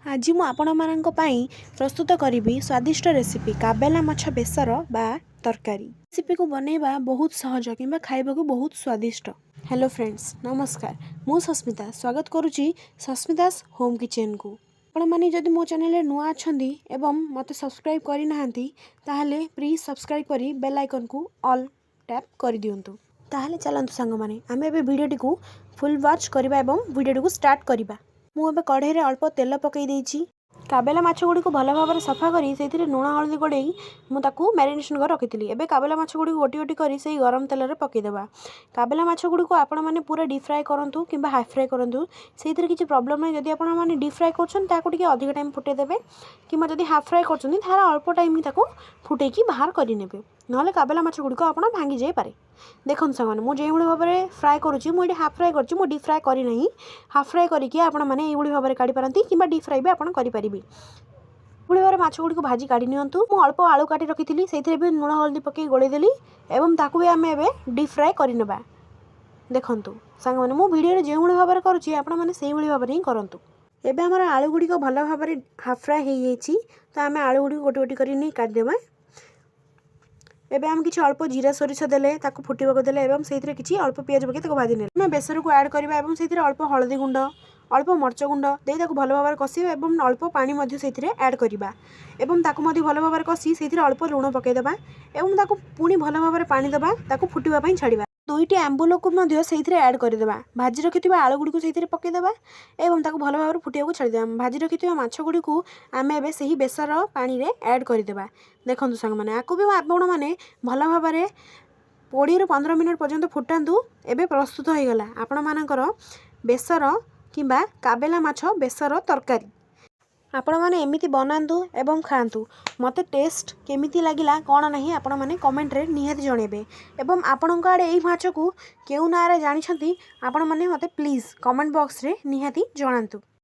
ଆଜି ମୁଁ ଆପଣମାନଙ୍କ ପାଇଁ ପ୍ରସ୍ତୁତ କରିବି ସ୍ୱାଦିଷ୍ଟ ରେସିପି, କାବେଲା ମାଛ ବେସର ବା ତରକାରୀ। ରେସିପିକୁ ବନେଇବା ବହୁତ ସହଜ କିମ୍ବା ଖାଇବାକୁ ବହୁତ ସ୍ୱାଦିଷ୍ଟ। ହ୍ୟାଲୋ ଫ୍ରେଣ୍ଡସ୍, ନମସ୍କାର। ମୁଁ ସସ୍ମିତା, ସ୍ୱାଗତ କରୁଛି ସସ୍ମିତାସ୍ ହୋମ୍ କିଚେନ୍କୁ। ଆପଣମାନେ ଯଦି ମୋ ଚ୍ୟାନେଲରେ ନୂଆ ଅଛନ୍ତି ଏବଂ ମୋତେ ସବସ୍କ୍ରାଇବ୍ କରିନାହାନ୍ତି, ତାହେଲେ ପ୍ଲିଜ୍ ସବସ୍କ୍ରାଇବ୍ କରି ବେଲ୍ ଆଇକନ୍କୁ ଅଲ୍ ଟ୍ୟାପ୍ କରିଦିଅନ୍ତୁ। ତାହେଲେ ଚାଲନ୍ତୁ ସାଙ୍ଗମାନେ, ଆମେ ଏବେ ଭିଡ଼ିଓଟିକୁ ଫୁଲ୍ ୱାଚ୍ କରିବା ଏବଂ ଭିଡ଼ିଓଟିକୁ ଷ୍ଟାର୍ଟ କରିବା। ମୁଁ ଏବେ କଢ଼େଇରେ ଅଳ୍ପ ତେଲ ପକାଇ ଦେଇଛି। କାବେଲା ମାଛ ଗୁଡ଼ିକୁ ଭଲ ଭାବରେ ସଫା କରି ସେଇଥିରେ ଲୁଣ ହଳଦୀ ଗୋଳେଇ ମୁଁ ତାକୁ ମ୍ୟାରିନେସନ୍ କରି ରଖିଥିଲି। ଏବେ କାବେଲା ମାଛ ଗୁଡ଼ିକୁ ଗୋଟି ଗୋଟି କରି ସେଇ ଗରମ ତେଲରେ ପକାଇଦେବା। କାବେଲା ମାଛ ଗୁଡ଼ିକୁ ଆପଣମାନେ ପୁରା ଡିପ୍ ଫ୍ରାଏ କରନ୍ତୁ କିମ୍ବା ହାଫ୍ ଫ୍ରାଏ କରନ୍ତୁ, ସେଇଥିରେ କିଛି ପ୍ରୋବ୍ଲେମ୍ ନାହିଁ। ଯଦି ଆପଣମାନେ ଡିପ୍ ଫ୍ରାଏ କରୁଛନ୍ତି, ତାକୁ ଟିକେ ଅଧିକ ଟାଇମ୍ ଫୁଟେଇ ଦେବେ କିମ୍ବା ଯଦି ହାଫ୍ ଫ୍ରାଏ କରୁଛନ୍ତି, ତାହେଲେ ଅଳ୍ପ ଟାଇମ୍ ହିଁ ତାକୁ ଫୁଟେଇକି ବାହାର କରିନେବେ। ନହେଲେ କାବେଲା ମାଛ ଗୁଡ଼ିକ ଆପଣ ଭାଙ୍ଗି ଯାଇପାରେ। ଦେଖନ୍ତୁ ସାଙ୍ଗମାନେ, ମୁଁ ଯେଉଁଭଳି ଭାବରେ ଫ୍ରାଏ କରୁଛି, ମୁଁ ଏଇଠି ହାଫ୍ ଫ୍ରାଏ କରିଛି, ମୁଁ ଡିପ୍ ଫ୍ରାଏ କରିନାହିଁ। ହାଫ୍ ଫ୍ରାଏ କରିକି ଆପଣମାନେ ଏଇଭଳି ଭାବରେ କାଢ଼ିପାରନ୍ତି କିମ୍ବା ଡିପ୍ ଫ୍ରାଏ ବି ଆପଣ କରିପାରିବେ। ଏଭଳି ଭାବରେ ମାଛ ଗୁଡ଼ିକୁ ଭାଜି କାଢ଼ି ନିଅନ୍ତୁ। ମୁଁ ଅଳ୍ପ ଆଳୁ କାଟି ରଖିଥିଲି, ସେଇଥିରେ ବି ଲୁଣ ହଳଦୀ ପକାଇ ଗୋଳେଇ ଦେଲି ଏବଂ ତାକୁ ବି ଆମେ ଏବେ ଡିପ୍ ଫ୍ରାଏ କରିନେବା। ଦେଖନ୍ତୁ ସାଙ୍ଗମାନେ, ମୁଁ ଭିଡ଼ିଓରେ ଯେଉଁଭଳି ଭାବରେ କରୁଛି, ଆପଣମାନେ ସେଇଭଳି ଭାବରେ ହିଁ କରନ୍ତୁ। ଏବେ ଆମର ଆଳୁ ଗୁଡ଼ିକ ଭଲ ଭାବରେ ହାଫ୍ ଫ୍ରାଏ ହେଇଯାଇଛି, ତ ଆମେ ଆଳୁ ଗୁଡ଼ିକୁ ଗୋଟି ଗୋଟି କରି ନେଇ କାଢ଼ିଦେବା। ଏବେ ଆମେ କିଛି ଅଳ୍ପ ଜିରା ସୋରିଷ ଦେଲେ, ତାକୁ ଫୁଟିବାକୁ ଦେଲେ ଏବଂ ସେଇଥିରେ କିଛି ଅଳ୍ପ ପିଆଜ ପକାଇ ତାକୁ ଭାଜି ନେଲେ। ଆମେ ବେସରକୁ ଆଡ଼୍ କରିବା ଏବଂ ସେଇଥିରେ ଅଳ୍ପ ହଳଦୀ ଗୁଣ୍ଡ, ଅଳ୍ପ ମରିଚ ଗୁଣ୍ଡ ଦେଇ ତାକୁ ଭଲ ଭାବରେ କଷିବା ଏବଂ ଅଳ୍ପ ପାଣି ମଧ୍ୟ ସେଇଥିରେ ଆଡ଼୍ କରିବା ଏବଂ ତାକୁ ମଧ୍ୟ ଭଲ ଭାବରେ କଷି ସେଇଥିରେ ଅଳ୍ପ ଲୁଣ ପକାଇଦେବା ଏବଂ ତାକୁ ପୁଣି ଭଲ ଭାବରେ ପାଣି ଦେବା, ତାକୁ ଫୁଟିବା ପାଇଁ ଛାଡ଼ିବା। ଦୁଇଟି ଆମ୍ବୁଲକୁ ମଧ୍ୟ ସେଇଥିରେ ଆଡ଼୍ କରିଦେବା। ଭାଜି ରଖିଥିବା ଆଳୁ ଗୁଡ଼ିକୁ ସେଇଥିରେ ପକାଇଦେବା ଏବଂ ତାକୁ ଭଲ ଭାବରେ ଫୁଟିବାକୁ ଛାଡ଼ିଦେବା। ଭାଜି ରଖିଥିବା ମାଛ ଗୁଡ଼ିକୁ ଆମେ ଏବେ ସେହି ବେସର ପାଣିରେ ଆଡ଼୍ କରିଦେବା। ଦେଖନ୍ତୁ ସାଙ୍ଗମାନେ, ଆକୁ ବି ଆପଣମାନେ ଭଲ ଭାବରେ 20ରୁ 15 ମିନିଟ୍ ପର୍ଯ୍ୟନ୍ତ ଫୁଟାନ୍ତୁ। ଏବେ ପ୍ରସ୍ତୁତ ହୋଇଗଲା ଆପଣମାନଙ୍କର ବେସର କିମ୍ବା କାବେଲା ମାଛ ବେସର ତରକାରୀ। ଆପଣମାନେ ଏମିତି ବନାନ୍ତୁ ଏବଂ ଖାଆନ୍ତୁ। ମୋତେ ଟେଷ୍ଟ କେମିତି ଲାଗିଲା କ'ଣ ନାହିଁ, ଆପଣମାନେ କମେଣ୍ଟରେ ନିହାତି ଜଣାଇବେ ଏବଂ ଆପଣଙ୍କ ଆଡ଼େ ଏଇ ମାଛକୁ କେଉଁ ନାଁରେ ଜାଣିଛନ୍ତି, ଆପଣମାନେ ମୋତେ ପ୍ଲିଜ୍ କମେଣ୍ଟ ବକ୍ସରେ ନିହାତି ଜଣାନ୍ତୁ।